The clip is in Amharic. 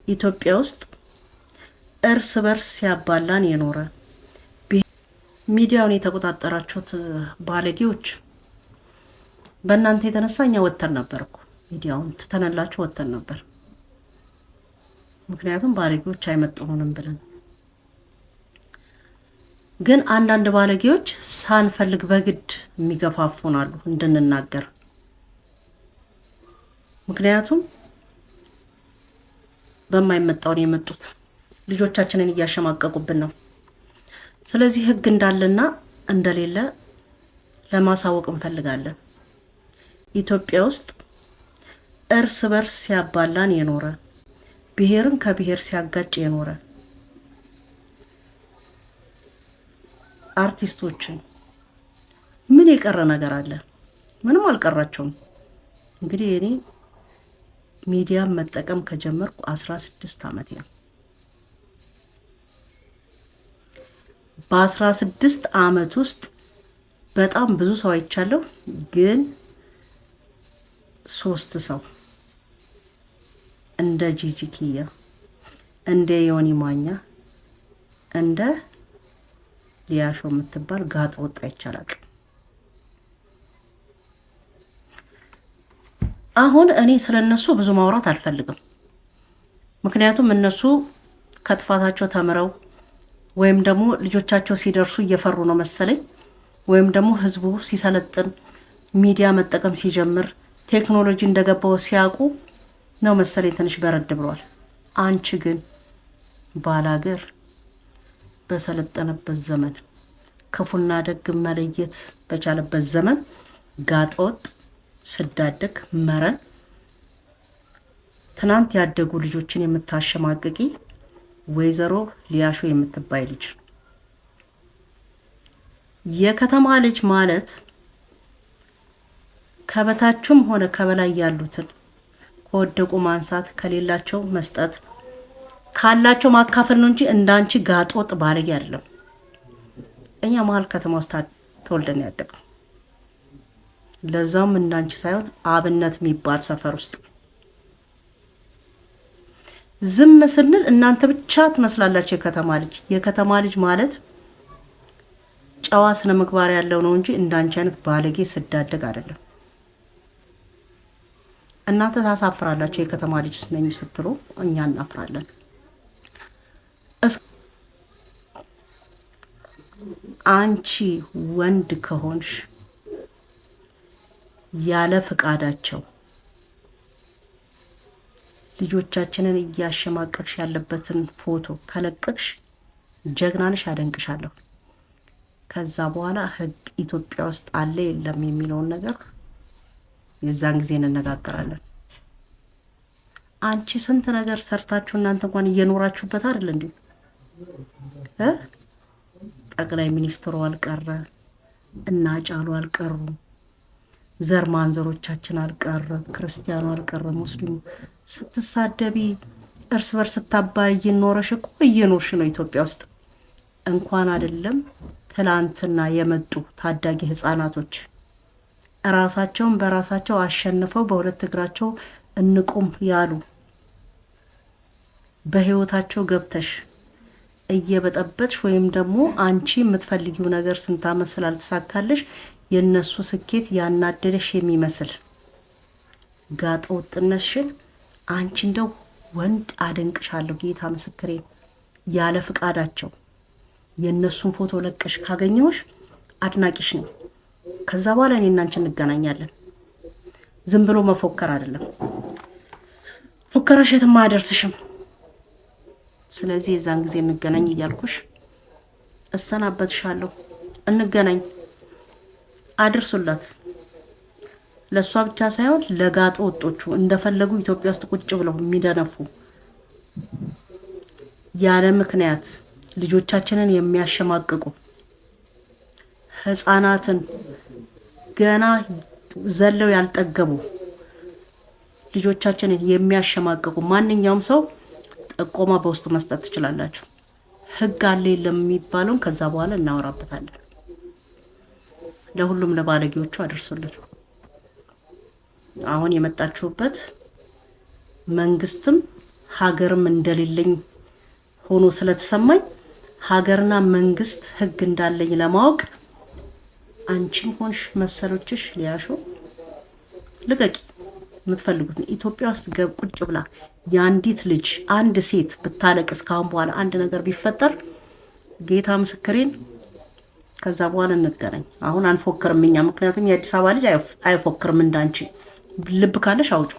ኢትዮጵያ ውስጥ እርስ በርስ ሲያባላን የኖረ፣ ሚዲያውን የተቆጣጠራችሁት ባለጌዎች፣ በእናንተ የተነሳ እኛ ወጥተን ነበር እኮ፣ ሚዲያውን ትተንላችሁ ወጥተን ነበር። ምክንያቱም ባለጌዎች አይመጥኑንም ብለን። ግን አንዳንድ ባለጌዎች ሳንፈልግ በግድ የሚገፋፉን አሉ እንድንናገር። ምክንያቱም በማይመጣውን የመጡት ልጆቻችንን እያሸማቀቁብን ነው። ስለዚህ ሕግ እንዳለና እንደሌለ ለማሳወቅ እንፈልጋለን። ኢትዮጵያ ውስጥ እርስ በርስ ሲያባላን የኖረ፣ ብሔርን ከብሔር ሲያጋጭ የኖረ፣ አርቲስቶችን ምን የቀረ ነገር አለ? ምንም አልቀራቸውም። እንግዲህ እኔ ሚዲያን መጠቀም ከጀመርኩ 16 ዓመቴ ነው። በ16 ዓመት ውስጥ በጣም ብዙ ሰው አይቻለሁ። ግን ሶስት ሰው እንደ ጂጂ ኪያ፣ እንደ ዮኒ ማኛ፣ እንደ ሊያሾ የምትባል ጋጠ ወጥ አይቻላል። አሁን እኔ ስለነሱ ብዙ ማውራት አልፈልግም። ምክንያቱም እነሱ ከጥፋታቸው ተምረው ወይም ደግሞ ልጆቻቸው ሲደርሱ እየፈሩ ነው መሰለኝ፣ ወይም ደግሞ ህዝቡ ሲሰለጥን፣ ሚዲያ መጠቀም ሲጀምር፣ ቴክኖሎጂ እንደገባው ሲያውቁ ነው መሰለኝ ትንሽ በረድ ብሏል። አንቺ ግን ባላገር በሰለጠነበት ዘመን፣ ክፉና ደግ መለየት በቻለበት ዘመን፣ ጋጠወጥ ስዳደግ መረን ትናንት ያደጉ ልጆችን የምታሸማቅቂ ወይዘሮ ሊያሾ የምትባይ ልጅ፣ የከተማ ልጅ ማለት ከበታችም ሆነ ከበላይ ያሉትን ከወደቁ ማንሳት፣ ከሌላቸው መስጠት፣ ካላቸው ማካፈል ነው እንጂ እንዳንቺ ጋጠወጥ ባለጌ አይደለም። እኛ መሀል ከተማ ውስጥ ተወልደን ያደግነው፣ ለዛውም እንዳንቺ ሳይሆን አብነት የሚባል ሰፈር ውስጥ። ዝም ስንል እናንተ ብቻ ትመስላላችሁ የከተማ ልጅ። የከተማ ልጅ ማለት ጨዋ ስነ ምግባር ያለው ነው እንጂ እንዳንቺ አይነት ባለጌ ስዳደግ አይደለም። እናንተ ታሳፍራላችሁ። የከተማ ልጅ ነኝ ስትሉ እኛ እናፍራለን። አንቺ ወንድ ከሆንሽ ያለ ፍቃዳቸው ልጆቻችንን እያሸማቀቅሽ ያለበትን ፎቶ ከለቀቅሽ ጀግናንሽ፣ አደንቅሻለሁ። ከዛ በኋላ ሕግ ኢትዮጵያ ውስጥ አለ የለም የሚለውን ነገር የዛን ጊዜ እንነጋገራለን። አንቺ ስንት ነገር ሰርታችሁ እናንተ እንኳን እየኖራችሁበት አይደል እንዴ? ጠቅላይ ሚኒስትሩ አልቀረ፣ እና ጫሉ አልቀሩ፣ ዘር ማንዘሮቻችን አልቀረ፣ ክርስቲያኑ አልቀረ፣ ሙስሊሙ ስትሳደቢ እርስ በርስ ስታባይ ኖረሽ እኮ እየኖርሽ ነው ኢትዮጵያ ውስጥ። እንኳን አይደለም ትላንትና የመጡ ታዳጊ ህጻናቶች ራሳቸውን በራሳቸው አሸንፈው በሁለት እግራቸው እንቁም ያሉ በህይወታቸው ገብተሽ እየበጠበጥሽ ወይም ደግሞ አንቺ የምትፈልጊው ነገር ስንት ዓመት ስላልተሳካልሽ የእነሱ ስኬት ያናደደሽ የሚመስል ጋጠ ወጥነትሽን፣ አንቺ እንደው ወንድ አደንቅሻለሁ፣ ጌታ ምስክሬ። ያለ ፍቃዳቸው የእነሱን ፎቶ ለቀሽ ካገኘሁሽ አድናቂሽ ነኝ። ከዛ በኋላ እኔ እና አንቺ እንገናኛለን። ዝም ብሎ መፎከር አይደለም። ፉከራሽ የትም አያደርስሽም። ስለዚህ የዛን ጊዜ እንገናኝ እያልኩሽ እሰናበትሻለሁ። እንገናኝ። አድርሱላት። ለእሷ ብቻ ሳይሆን ለጋጠ ወጦቹ፣ እንደፈለጉ ኢትዮጵያ ውስጥ ቁጭ ብለው የሚደነፉ፣ ያለ ምክንያት ልጆቻችንን የሚያሸማቅቁ፣ ህጻናትን ገና ዘለው ያልጠገቡ ልጆቻችንን የሚያሸማቅቁ ማንኛውም ሰው ጥቆማ በውስጥ መስጠት ትችላላችሁ። ህግ አለ የለም የሚባለውን ከዛ በኋላ እናወራበታለን። ለሁሉም ለባለጌዎቹ አድርሱልን። አሁን የመጣችሁበት መንግስትም ሀገርም እንደሌለኝ ሆኖ ስለተሰማኝ ሀገርና መንግስት ህግ እንዳለኝ ለማወቅ አንቺም ሆንሽ መሰሎችሽ ሊያሾ ልቀቂ። የምትፈልጉት ኢትዮጵያ ውስጥ ገብ ቁጭ ብላ የአንዲት ልጅ አንድ ሴት ብታለቅስ ካሁን በኋላ አንድ ነገር ቢፈጠር ጌታ ምስክሬን ከዛ በኋላ እንገናኝ። አሁን አንፎክርም እኛ፣ ምክንያቱም የአዲስ አበባ ልጅ አይፎክርም እንዳንቺ። ልብ ካለሽ አውጩ።